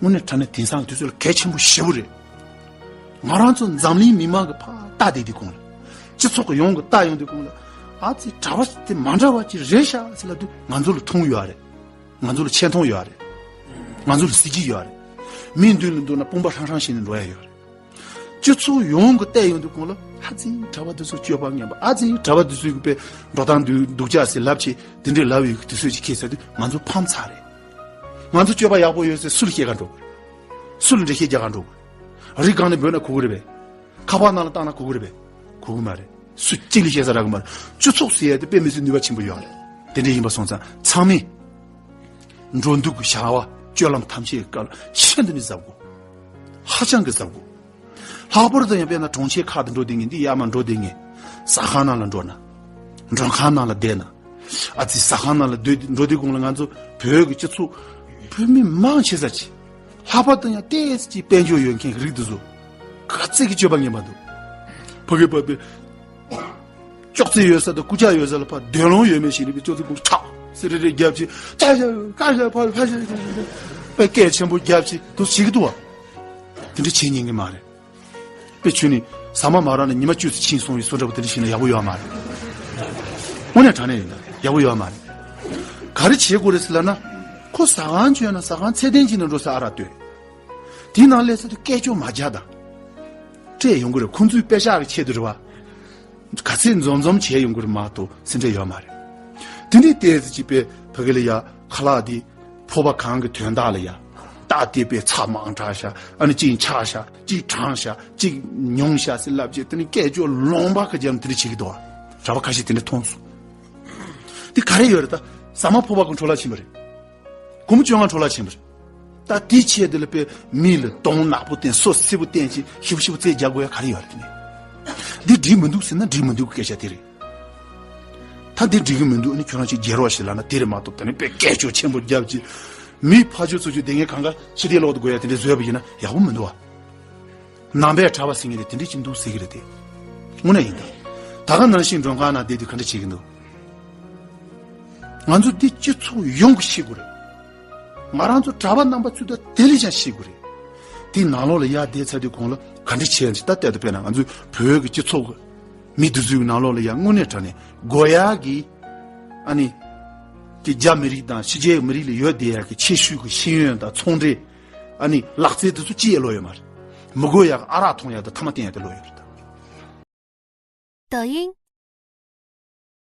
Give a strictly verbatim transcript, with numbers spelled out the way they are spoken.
དངོས་གནས་དྲང་གནས་དེང་སང་དུས་ཚོད་ལ་གལ་ཆེན་པོ་ཞེ་པོ་རེད། ང་རང་ཚོ་འཛམ་གླིང་མི་མང་གི་ཕར་ལྟ་བསྡད་དུས་གོང་ལ། སྤྱི་ཚོགས་ཀྱི་ཡོངས་ཀྱི་ལྟ་ཡོང་དུས་གོང་ལ། ཨ་ཙི་གྲྭ་པ་དེ་མ་འདྲ་བ་ཅིག་རེད་ཤག་ཟེར་ལབ་དུས་ང་ཚོ་ལ་མཐོང་ཡོད་རེད། ང་ཚོ་ལ་ཆེ་མཐོང་ཡོད་རེད། ང་ཚོ་ལ་གཟི་བརྗིད་ཡོད་རེད། མི་མདུན་ལ་འདུག་ན་དཔུང་པ་ཧྲང་ཧྲང་བྱས་ནས་འགྲོ་ཡ་ཡོད་རེད། སྤྱི་ཚོགས་ཡོངས་ཀྱི་བལྟས་ཡོང་དུས་གོང་ལ། ཨ་ཙི་གྲྭ་པ་འདི་ཚོ་སྤྱོད་པ་ངན་པ། ཨ་ཙི་གྲྭ་པ་འདི་ཚོའི་གི་པའི་འགྲོ་སྟངས་འདི་སྡུག་ཅག་ཟེར་ལབ་ཆེ་དེ་འདྲའི་ལབ་ཡོད་གི་དུས་ཚོད་ཅིག་ཁེལ་ཚར་དུས་ང་ཚོ་ཕམ་ཚར་རེད། ང་ཚོ་སྤྱོད་པ་ཡག་པོ་ཡོད་ཟེར་སུ་ལ་བཤད་ག་འགྲོ་དགོས། སུ་ལ་འགྲེལ་བཤད་རྒྱག་ག་འགྲོ་དགོས། རི་སྒང་ནས་འབོད་ན་གོ་གི་རེད་པས། ཁ་པར་ནང་ལ་བཏང་ན་གོ་གི་རེད་པས། གོ་གི་མ་རེད། སུ་གཅིག་ལ་བཤད་ས་རག་གི་མ་རེད། སྤྱི་ཚོགས་ཟེར་ཡ་དེ་དཔེ་མི་སྲིད་ནུས་པ་ཆེན་པོ་ཡོད་རེད། དེ་འདྲ་ཡིན་པ་སོང་ཙང་ཚང་མས་འགྲོ་འདུག་གི་བྱ་བ་སྤྱོད་ལམ་ཐམས་ཅད་ཀྱི་སྐབས་ལ་ཤིན་ཏུ་ནས་གཟབ་དགོས། ཧ་ཅང་གི་གཟབ་དགོས། ལྷག་པར་དུ་ཡང་དཔེར་ན་གྲོང་ཁྱེར་ཁག་ཏུ་འགྲོ་བསྡད་མཁན་འདི་ཡར་མར་འགྲོ་བསྡད་མཁན། ཟ་ཁང་ནང་ལ་འགྲོ་ན། མགྲོན་ཁང་ནང་ལ་བསྡད་ན། ཨ་ཙི་ཟ་ཁང་ནང་ལ་སྡོད་འགྲོ་དུས་གོང་ལ་ང་ཚོ་བོད་ཀྱི་སྤྱི་ཚོགས་བོད་མི་མང་ཆེ་ས་ཅིག་ལྷག་པར་དུ་ཡང་ཏོག་ཙམ་ཅིག་དཔལ་འབྱོར་ཡོད་མཁན་གྱི་རིགས་འདི་ཚོ་ག་ཚད་ཀྱི་སྤྱོད་པ་ངན་པ་འདུག་ཕ་གི་ཕ་གི་ཅོག་ཙེ་ཡོད་ས་དང་རྐུབ་བཀྱག་ཡོད་ས་ལ་ཕར་འདོད་ལོང་ཡོད་མེད་ཞིག་ནི་པའི་ཅོག་ཙེ་ཁུག་ཁྲག་སི་རི་རི་རྒྱབ་ཅིག་ཅ་ཞ་ཀ་ཞ་ཕ་ཕ་ཞ་ཞ་ཞ་པའི་སྐད་ཆེན་པོ་རྒྱབ་ཅིག་དུ་བྱེད་ཀྱི་འདུག་བ། དེ་འདྲ་བྱེད་ཉན་གི་མ་རེད། པའི་ཆུ་ནི་ཟ་མ་མ་རག་ན་ཉི་མ་བཅུ་ཙམ་ཕྱིན་སོང་བའི་བཟོ་འདྲ་པོ་དེ་འདྲ་ཞིག་ན་ཡག་པོ་ཡོད་མ་རེད། དངོས་གནས་དྲང་གནས་ཡིན་ད་ཡག་པོ་ཡོད་མ་རེད། ག་རེ་བྱེད་དགོས་རེད་ཟེར་ལབ་ན། ཁོ་ཟ་ཁང་བྱོན་ན་ཟ་ཁང་ཚད་ལྡན་ཅིག་ནང་འགྲོ་ས་ཨ་རག་ལྟོས། དེའི་ནང་སླེབས་ཚར་དུས་སྐད་ཅོར་མ་རྒྱག་དང་། སྤྲད་ཡོང་གི་རེད། ཁོང་ཚོའི་པེ་ཤག་གི་ཆེད་དུ་རེད་བ། ག་ཚད་འཛོམས་འཛོམས་བྱས་ཡོང་གི་རེད་མ་གཏོགས་སེམས་ཁྲལ་ཡོད་མ་རེད། དེ་ནས་ཏོག་ཙམ་ཅིག་པའི་ཕ་གི་ལ་ཡ་ཁ་ལག་དེ་ཕོར་པ་གང་གི་དོན་དག་ལ་ཡ་རྟགས་དེ་པའི་ཚྭ་མང་དྲགས་ཤག་ཨ་ནི་གཅིག་འཁྱགས་ཤག་གཅིག་གྲང་ཤག་གཅིག་ཉུང་ཤག་ཟེར་ལབ་བྱས་དེ་ནས་སྐད་ཅོར་ལོང་པ་ག་རྒྱབ་ནས་དེ་འདྲ་བྱེད་ཀྱི་འདུག་བ། གྲྭ་པ་ཁ་ཤས་དེ་འདྲ་མཐོང་སོང་། དེ་ག་རེ་ཡོད་རེད་ད། ཟ་མ་ཕོར་པ་གི་འཕྲོ་བརླག་ཕྱིན་པ་རེད། སྒོར་མོ་བཅོ་ལྔ་འཕྲོ་བརླག་ཕྱིན་པ་རེད། ད་དེའི་ཆེད་དུ་ལ་དཔེ་མི་ལ་གདོང་ནག་པོ་བསྟན་སོ་སེར་པོ་བསྟན་ཅིག་ཞིབ་ཞིབ་རྩེ་རྒྱག་དགོས་ཡ་ག་རེ་ཡོད་རེད་དེ་ནས། འདི་འགྲིག་མི་འདུག་ཟེར་ན་འགྲིག་མི་འདུག་གི་སྐད་ཆ་དེ་རེད། ད་འདི་འགྲིག་གི་མི་འདུག་ཨ་ནི་ཁྱོད་རང་ཅིག་རྒྱལ་རོགས་ཤིག་ལབ་ན་དེ་རེད་མ་གཏོགས་དེ་ནས་དཔེ་སྐད་ཅོར་ཆེན་པོ་རྒྱབ་ཅིག་མི་ཕ་ཇོ་ཚོ་ཆུ་དེ་ངས་གང་ག་ཕྱི་དེ་ལོག་ཏུ་དགོས་ཡ་དེ་འདྲ་བཟོས་པ་ཡིན་ན་ཡག་པོ་མི་འདུག་བ། ནང་པའི་གྲྭ་པ་ཟེར་མཁན་དེ་དེ་འདྲས་ཅིག་འདུག་ཟེར་གི་རེད་དེ། དངོས་གནས་ཡིན་ད། ད་ག་ནང་བཞིན་མགྲོན་ཁང་ནང་བསྡད་དུས་ག་འདྲ་བྱེད་ཀྱི་འདུག་ང་ཚོ་འདི་སྤྱི་ཚོགས་ཡོངས་ཀྱིས་ཤེས་དགོས་རེད། ང་རང་ཚོ་གྲྭ་པ་རྣམ་པ་ཚོས་ད་དེ་ལས་ཀྱང་ཤེས་དགོས་རེད། དེའི་ནང་ལོགས་ལ་ཡར་བསྡད་ཚར་དུས་གོང་ལ་ག་འདྲ་བྱས་ཡང་ཅིག་ད་ལྟ་དུ་དཔེར་ན་ང་ཚོའི་བོད་ཀྱི་སྤྱི་ཚོགས་ཀྱི་མི་འདི་ཚོའི་ནང་ལོགས་ལ་ཡང་དངོས་གནས་དྲང་གནས་དགོས་ཡག་གི་ཨ་ནི་དེ་རྒྱ་མི་རིགས་དང་ཕྱི་རྒྱལ་མི་རིགས་ལ་ཡོད་བསྡད་ཡག་གི་ཆེ་ཤོས་ཀྱི་ཤེས་ཡོན་དང་ཚོང་འབྲེལ། ཨ་ནི་ལག་རྩལ་དེ་ཚོ་ཅི་ཡང་ལོས་ཡོད་མ་རེད། མི་དགོས་ཡག་ཨ་རག་འཐུང་ཡག་དང་ཐ་མག་བསྟེན་ཡག་དེ་ལོས་ཡོད་རེད་ད།